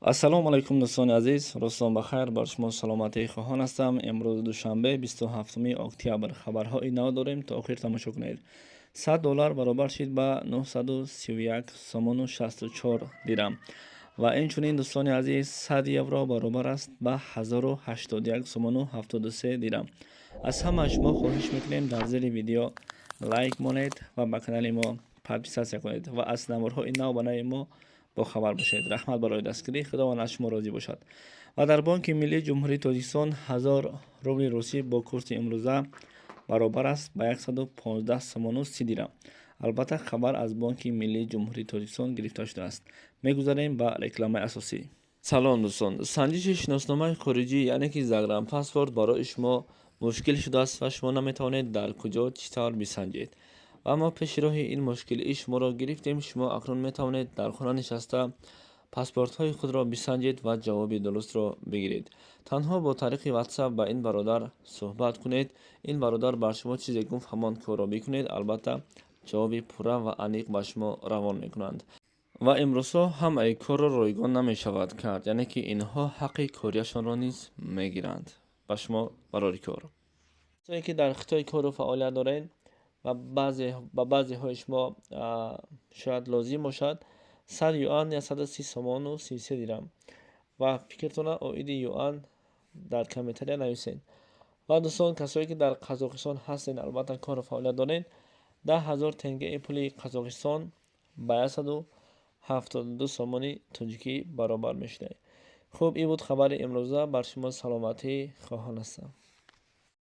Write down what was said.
Ассалому алайкум, дӯстони азиз, рӯзтон ба хайр, бар шумо саломатии хоҳон ҳастам. Имрӯз душанбе, 27 октябр. Хабарҳои нав дорем, то охир тамошо кунед. 100 доллар баробар шид ба 931 сомону 64 дирам. Ва инчунин, дӯстони азиз, 100 евро баробар аст ба 1081 сомону 73 дирам. Аз ҳамаи шумо хоҳиш мекунем, дар зери видео лайк монед ва ба канали мо подписаться кунед ва аз наворҳои нав ба нави мо бохабар бошед. Раҳмат барои дастгирӣ, Худованд аз шумо розӣ бошад. Ва дар Бонки Миллии Ҷумҳурии Тоҷикистон 1000 рубли русӣ бо курси имрӯза баробар аст ба 115 сомону 30 дирам. Албатта, хабар аз Бонки Миллии Ҷумҳурии Тоҷикистон гирифта шудааст. Мегузарем ба рекламаи асосӣ. Салом, дӯстон! Санҷиши шиносномаи хориҷӣ, яъне ки загранпаспорт, барои шумо мушкил шудааст ва шумо наметавонед дар куҷо, чӣ тавр бисанҷед. Ва мо пеши роҳи ин мушкилии шуморо гирифтем. Шумо акнун метавонед дар хона нишаста паспортҳои худро бисанҷед ва ҷавоби дурустро бигиред. Танҳо бо тариқи WhatsApp ба ин бародар суҳбат кунед. Ин бародар бар шумо чизе гуфт, ҳамон корро бикунед. Албатта, ҷавоби пурра ва аниқ ба шумо равон мекунанд. Ва имрӯзҳо ҳамаи корро ройгон намешавад кард, яъне ки инҳо ҳаққи кориашонро низ мегиранд. Ба шумо барори кор. Касое ки дар Хитой кору фаъолият доред ва ба баъзеҳои шумо шояд лозим бошад, 100 юан 130 сомону 33 дирам. Ва фикртона оиди юан дар комментария нависед. Ва дӯстон, касое ки дар Қазоқистон ҳастед, албатта, кору фаъолият доред, 10 000 тенгеи пули Қазоқистон ба 172 сомони тоҷикӣ баробар мешудад. Хуб, ин буд хабари имрӯза. Бар шумо саломатӣ хоҳон ҳастам.